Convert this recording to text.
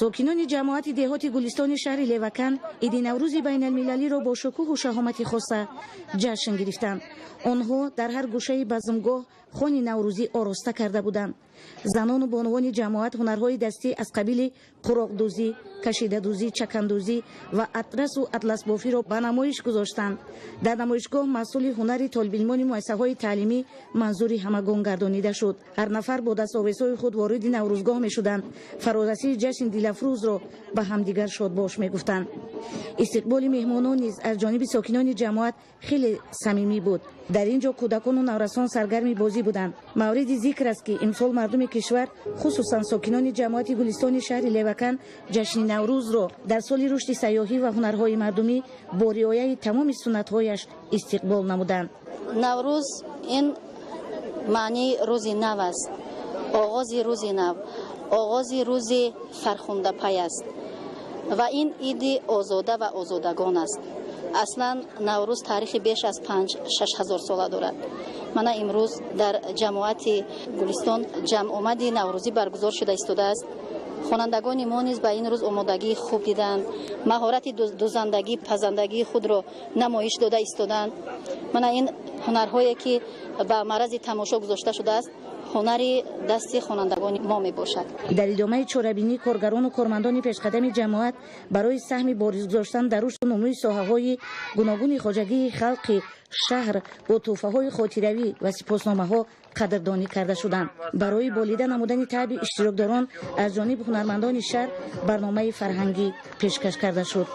Сокинони ҷамоати деҳоти Гулистони шаҳри Леваканд иди Наврӯзи байналмилалиро бо шукӯҳу шаҳомати хоса ҷашн гирифтанд. Онҳо дар ҳар гӯшаи базмгоҳ хони наврӯзӣ ороста карда буданд. Занону бонувони ҷамоат ҳунарҳои дастӣ аз қабили қуроқдӯзӣ, кашидадӯзӣ, чакандӯзӣ ва атрасу атласбофиро ба намоиш гузоштанд. Дар намоишгоҳ маҳсули ҳунари толибилмони муассисаҳои таълимӣ манзури ҳамагон гардонида шуд. Ҳар нафар бо дастовезҳои худ вориди наврӯзгоҳ мешуданд, фарорасии ҷашни дилафрӯзро ба ҳамдигар шодбош мегуфтанд. Истиқболи меҳмонон низ аз ҷониби сокинони ҷамоат хеле самимӣ буд. Дар ин ҷо кӯдакону наврасон саргарми бозӣ буданд. Мавриди зикр аст, ки имсол мардуми кишвар, хусусан сокинони ҷамоати Гулистони шаҳри Леваканд, ҷашни Наврӯзро дар соли рушди сайёҳӣ ва ҳунарҳои мардумӣ бо риояи тамоми суннатҳояш истиқбол намуданд. Наврӯз ин маънии рӯзи нав аст, оғози рӯзи нав, оғози рӯзи фархундапай аст ва ин иди озода ва озодагон аст. Аслан Наврӯз таърихи беш аз 5-6 ҳазор сола дорад. Мана имрӯз дар ҷамоати Гулистон ҷамъомади наврӯзӣ баргузор шуда истодааст. Хонандагони мо низ ба ин рӯз омодагии хуб диданд, маҳорати дузандагӣ, пазандагии худро намоиш дода истоданд. Мана ин ҳунарҳое, ки ба маърази тамошо гузошта шудааст, ҳунари дасти хонандагони мо мебошад. Дар идомаи чорабинӣ коргарону кормандони пешқадами ҷамоат барои саҳми бориз гузоштан дар рушду нумӯи соҳаҳои гуногуни хоҷагии халқи шаҳр бо тӯҳфаҳои хотиравӣ ва сипосномаҳо қадрдонӣ карда шуданд. Барои болида намудани таъби иштирокдорон аз ҷониби ҳунармандони шаҳр барномаи фарҳангӣ пешкаш карда шуд.